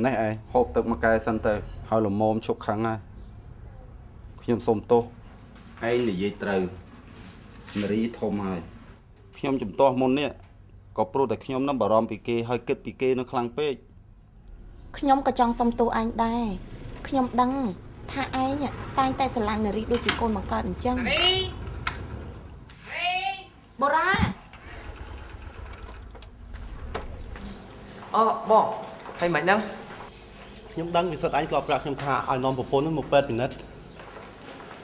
នេះឯងហូបទឹកមួយកែសិនទៅហើយល្មមឈប់ខឹងហើយខ្ញុំសុំទោសឯងនិយាយត្រូវនារីធំហើយខ្ញុំជំទាស់មុននេះក៏ព្រោះតែខ្ញុំនឹងបារម្ភពីគេហើយគិតពីគេនឹងខ្លាំងពេក ខ្ញុំក៏ចង់សុំទោសឯងដែរខ្ញុំដឹងថាឯងតែងតែស្រឡាញ់នារីដូចជាកូនបង្កើតអញ្ចឹង រីរី បូរ៉ា អូបងហើយមិនហ្នឹង ខ្ញុំដឹងវិសិទ្ធឯងធ្លាប់ប្រាប់ខ្ញុំថាឲ្យនាំប្រពន្ធហ្នឹងមកពេទ្យពិនិត្យ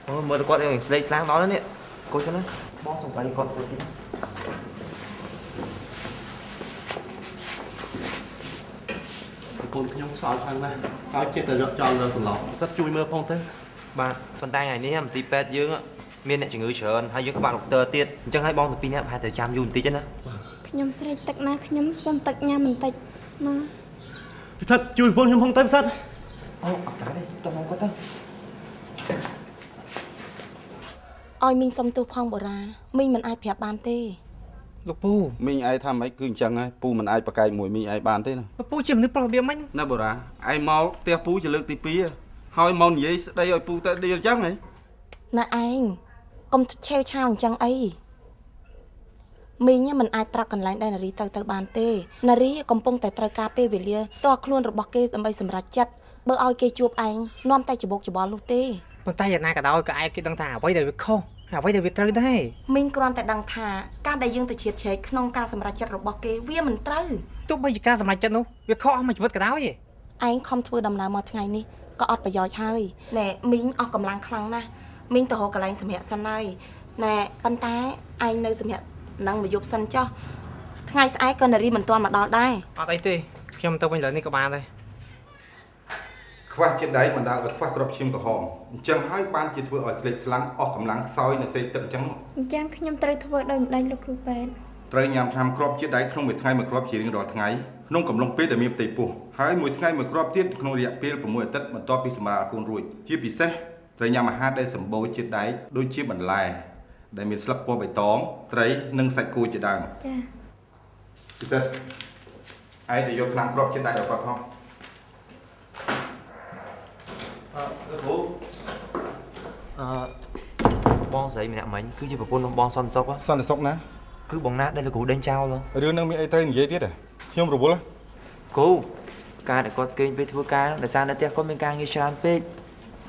អូមើលទៅគាត់ស្លេកស្លាំងដល់នេះគួយសិនណាបងសុំបាយគាត់មួយទៀត ប្រពន្ធខ្ញុំសោយខ្លាំងណាស់ហើយចេះតែយកចោលលើសន្លប់វិសិទ្ធជួយមើលផងទៅ បាទប៉ុន្តែថ្ងៃនេះមន្ទីរពេទ្យយើងមានអ្នកជំងឺច្រើនហើយយើងក្បាលដុកទ័រទៀតអញ្ចឹងឲ្យបងទាំងពីរនាក់ប្រហែលតែចាំយូរបន្តិចណា ខ្ញុំស្រេកទឹកណាស់ខ្ញុំសុំទឹកញ៉ាំបន្តិចមក វិសិទ្ធជួយប្រពន្ធខ្ញុំផងទៅវិសិទ្ធ អូអត់កើតទេតោះមកគាត់ទៅ ឲ្យមីងសុំទោសផងបូរ៉ាមីងមិនអាចប្រាប់បានទេ លោកពូ មីងឯងថាម៉េចគឺអញ្ចឹងហើយពូមិនអាចប្រកែកមួយមីងឯងបានទេណា លោកពូជាមនុស្សប្រុសរបៀបម៉េចហ្នឹង ណាបូរ៉ាឯងមកផ្ទះពូជាលើកទី2ហើយមកនិយាយស្ដីឲ្យពូទៅដៀលអញ្ចឹងហី ណាឯងកុំឆេវឆាវអញ្ចឹងអីមីងមិនអាចប្រាប់កន្លែងដែលនារីទៅទៅបានទេនារីកំពុងតែត្រូវការពេលវេលាផ្ទាល់ខ្លួនរបស់គេដើម្បីសម្រេចចិត្តបើឲ្យគេជួបឯងនាំតែច្បោកច្បល់នោះទេ ប៉ុន្តែយ៉ាងណាក៏ដោយក៏ឯងគេដឹងថាអ្វីដែលវាខុសហើយអ្វីដែលវាត្រូវដែរ មីងគ្រាន់តែដឹងថាការដែលយើងទៅជ្រៀតជ្រែកក្នុងការសម្រេចចិត្តរបស់គេវាមិនត្រូវ ទោះបីជាការសម្រេចចិត្តនោះវាខុសអស់មួយជីវិតក៏ដោយ ឯងខំធ្វើដំណើរមកថ្ងៃនេះក៏អត់ប្រយោជន៍ហើយណែមីងអស់កម្លាំងខ្លាំងណាស់មីងទៅរកកន្លែងសម្រាកសិនហើយណែប៉ុន្តែឯងនៅសម្រាកនឹងមួយយប់សិនចុះថ្ងៃស្អែកក៏នារីមិនទាន់មកដល់ដែរ អត់អីទេខ្ញុំទៅវិញលើនេះក៏បានដែរ ខ្វះជាតិដែកបណ្ដាលឲ្យខ្វះគ្រាប់ឈាមក្រហមអញ្ចឹងហើយបានជាធ្វើឲ្យស្លេកស្លាំងអស់កម្លាំងខ្សោយនិងស្រេកទឹកអញ្ចឹង អញ្ចឹងខ្ញុំត្រូវធ្វើដោយម្ដេចលោកគ្រូពេទ្យ ត្រូវញ៉ាំថ្នាំគ្រាប់ជាតិដែកក្នុងមួយថ្ងៃមួយគ្រាប់ជារៀងរាល់ថ្ងៃក្នុងកំឡុងពេលដែលមានផ្ទៃពោះហើយមួយថ្ងៃមួយគ្រាប់ទៀតក្នុងរយៈពេល6អាទិត្យបន្ទាប់ពីសម្រាលកូនរួចជាពិសេសត្រូវញ៉ាំអាហារដែលសម្បូរជាតិដែកដូចជាបន្លែដែលមានស្លឹកពណ៌បៃតងត្រីនិងសាច់គោជាដើម ចា ពិសេសឯងទៅយកថ្នាំគ្រាប់ជាតិដែកឲ្យគាត់ផង អឺលោកគ្រូអឺបងស្រីម្នាក់មិញគឺជាប្រពន្ធរបស់បងសន្តិសុខ សន្តិសុខណា គឺបងណាដែលលោកគ្រូដេញចោល រឿងនឹងមានអីត្រូវនិយាយទៀតខ្ញុំរវល់ គ្រូការដែលគាត់គេងពេលធ្វើការដោយសារនៅផ្ទះគាត់មានការងារច្រើនពេក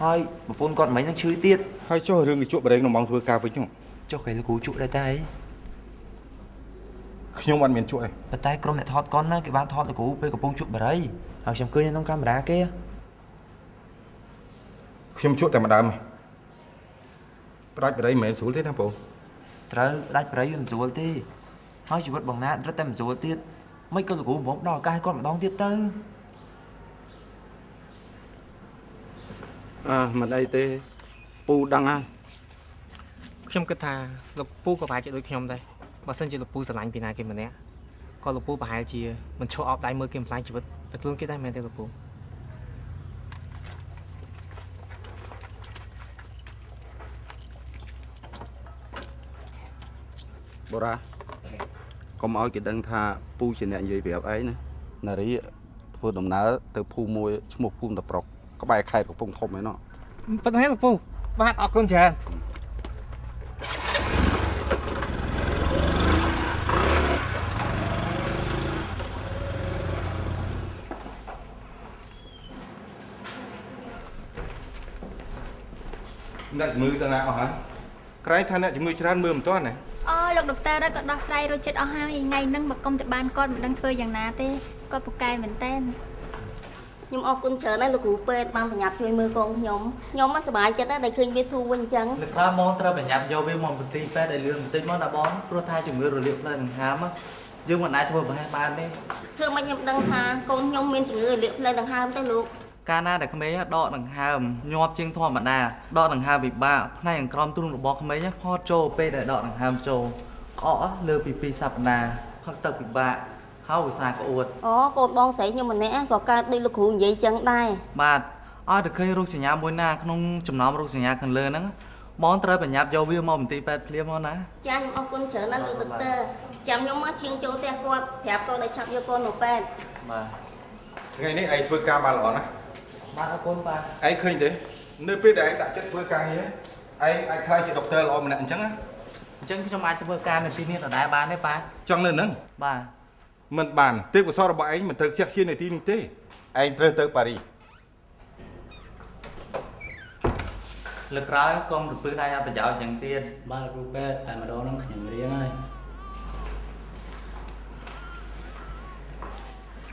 ហើយប្រពន្ធគាត់មិញនឹងឈឺទៀត ហើយចុះរឿងកញ្ជក់បរេងក្នុងម៉ោងធ្វើការវិញនោះ ចុះគេលោកគ្រូជក់ដែរតែអី ខ្ញុំអត់មានជក់ឯង ប៉ុន្តែក្រុមអ្នកថតកុនណាគេបានថតលោកគ្រូពេលកំពុងជក់បារីហើយខ្ញុំឃើញនៅក្នុងកាមេរ៉ាគេ ខ្ញុំជក់តែម្ដើមផ្ដាច់បរិយមិនមែនស្រួលទេណាបង ត្រូវផ្ដាច់បារីវាមិនស្រួលទេហើយជីវិតបងណារត់តែមិនស្រួលទៀតមិនក៏លោកគ្រូព្រមដល់ឱកាសឲ្យគាត់ម្ដងទៀតទៅ អើមិនអីទេពូដឹងហើយ ខ្ញុំគិតថាលោកពូក៏ប្រហែលជាដូចខ្ញុំដែរបើសិនជាលោកពូស្រឡាញ់ពីណាគេម្នាក់ក៏លោកពូប្រហែលជាមិនឈប់អោបដៃមើលគេបំផ្លាញជីវិតតែខ្លួនគេដែរមែនទេលោកពូ បូរ៉ាកុំឲ្យគេដឹងថាពូជាអ្នកនិយាយប្រាប់ឯងណានារីធ្វើដំណើរទៅភូមិមួយឈ្មោះភូមិតប្រុកក្បែរខេត្តកំពង់ធំឯណោះ ប៉ុន្តែលោកពូបាទអរគុណច្រើន អ្នកជំងឺទៅណាអស់ហើយក្រែងថាអ្នកជំងឺច្រើនមើលមិនទាន់ណា អូលោកដុកទ័រក៏ដោះស្រាយរួចចិត្តអស់ហើយថ្ងៃហ្នឹងមកគុំតែបានគាត់មិនដឹងធ្វើយ៉ាងណាទេគាត់ពូកែមែនតើ ខ្ញុំអរគុណច្រើនណាស់លោកគ្រូពេទ្យបានប្រញាប់ជួយមើលកូនខ្ញុំខ្ញុំមកសប្បាយចិត្តណាស់ដែលឃើញវាធូរវិញអញ្ចឹង លើកក្រោយបងត្រូវប្រញាប់យកវាមកមន្ទីរពេទ្យឲ្យលឿនបន្តិចមកណាបងព្រោះថាជំងឺរលាកផ្លូវដង្ហើមយើងមិនអាចធ្វើប្រហែសបានទេ ធ្វើម៉េចខ្ញុំដឹងថាកូនខ្ញុំមានជំងឺរលាកផ្លូវដង្ហើមទេលោក កាលណាដែលក្មេងដកដង្ហើមញាប់ជាងធម្មតាដកដង្ហើមពិបាកផ្នែកអង្ក្រមទ្រូងរបស់ក្មេងផតចូលពេលដែលដកដង្ហើមចូលក្អកលើពី2សប្តាហ៍ផឹកទឹកពិបាកហើយឧស្សាហ៍ក្អួត អូកូនបងស្រីខ្ញុំម្នាក់ក៏កើតដូចលោកគ្រូនិយាយចឹងដែរ បាទឲ្យតែឃើញរោគសញ្ញាមួយណាក្នុងចំណោមរោគសញ្ញាខាងលើហ្នឹងបងត្រូវប្រញាប់យកវាមកមន្ទីរពេទ្យភ្លាមមកណា ចាខ្ញុំអរគុណច្រើនណាស់លោកដុកទ័រចាំខ្ញុំមកឈៀងចូលផ្ទះគាត់ប្រាប់គាត់ឲ្យឆាប់យកកូនមកពេទ្យ បាទ ថ្ងៃនេះឯងធ្វើការបានល្អណាស់ បាទអរគុណបាទ ឯងឃើញទេនៅពេលដែលឯងដាក់ចិត្តធ្វើការងារឯងអាចក្លាយជាដុកទ័រល្អម្នាក់អញ្ចឹងណា អញ្ចឹងខ្ញុំអាចធ្វើការនៅទីនេះដដែលបានទេប៉ា ចង់នៅហ្នឹង បាទ មិនបានទេពកោសលរបស់ឯងមិនត្រូវខ្ជះខ្ជាយនៅទីនេះទេឯងត្រូវទៅប៉ារីស លើកក្រោយកុំរពឹសដៃអត់ប្រយោជន៍យ៉ាងទៀត បាទលោកគ្រូពេទ្យតែម្ដងហ្នឹងខ្ញុំរៀនហើយ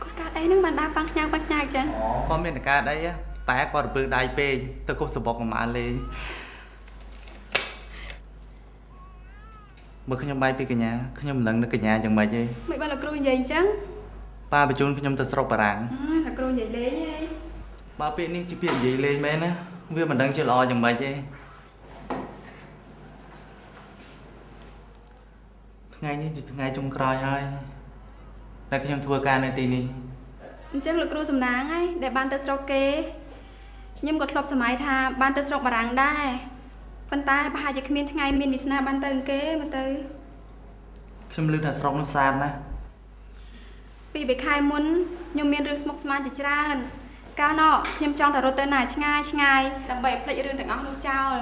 គាត់កើតអីហ្នឹងបានដើរប៉ាំងខ្ញៅប៉ាំងខ្ញៅអញ្ចឹង គាត់មានតែការអីតែគាត់រពឹសដៃពេកទៅគប់សបុកប្រហែលលេងមើលខ្ញុំបាយពីកញ្ញាខ្ញុំមិនដឹងនៅកញ្ញាយ៉ាងម៉េចទេ មិនបានលោកគ្រូនិយាយអញ្ចឹង ប៉ាបញ្ជូនខ្ញុំទៅស្រុកបារាំង លោកគ្រូនិយាយលេងហី បើពាក្យនេះជាពាក្យនិយាយលេងមែនណាវាមិនដឹងជាល្អយ៉ាងម៉េចទេថ្ងៃនេះជាថ្ងៃចុងក្រោយហើយដែលខ្ញុំធ្វើការនៅទីនេះ អញ្ចឹងលោកគ្រូសំណាងហើយដែលបានទៅស្រុកគេខ្ញុំក៏ធ្លាប់សម័យថាបានទៅស្រុកបារាំងដែរប៉ុន្តែប្រហែលជាគ្មានថ្ងៃមានវាសនាបានទៅអង្គគេមកទៅ ខ្ញុំឮថាស្រុកនោះស្អាតណាស់ ពី3ខែមុនខ្ញុំមានរឿងស្មុគស្មាញជាច្រើនកាលនោះខ្ញុំចង់តែរត់ទៅណាឆ្ងាយឆ្ងាយដើម្បីឲ្យភ្លេចរឿងទាំងអស់នោះចោល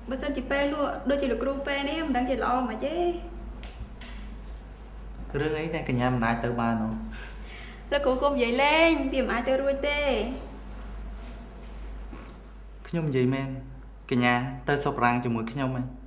បើសិនជាពេលនោះដូចជាលោកគ្រូពេលនេះមិនដឹងជាល្អមិនទេ រឿងអីដែលកញ្ញាមិនអាចទៅបាននោះ លោកគ្រូគុំនិយាយលេងវាមិនអាចទៅរួចទេ ខ្ញុំនិយាយមែន កញ្ញាទៅស្រុកបារាំងជាមួយខ្ញុំហ៎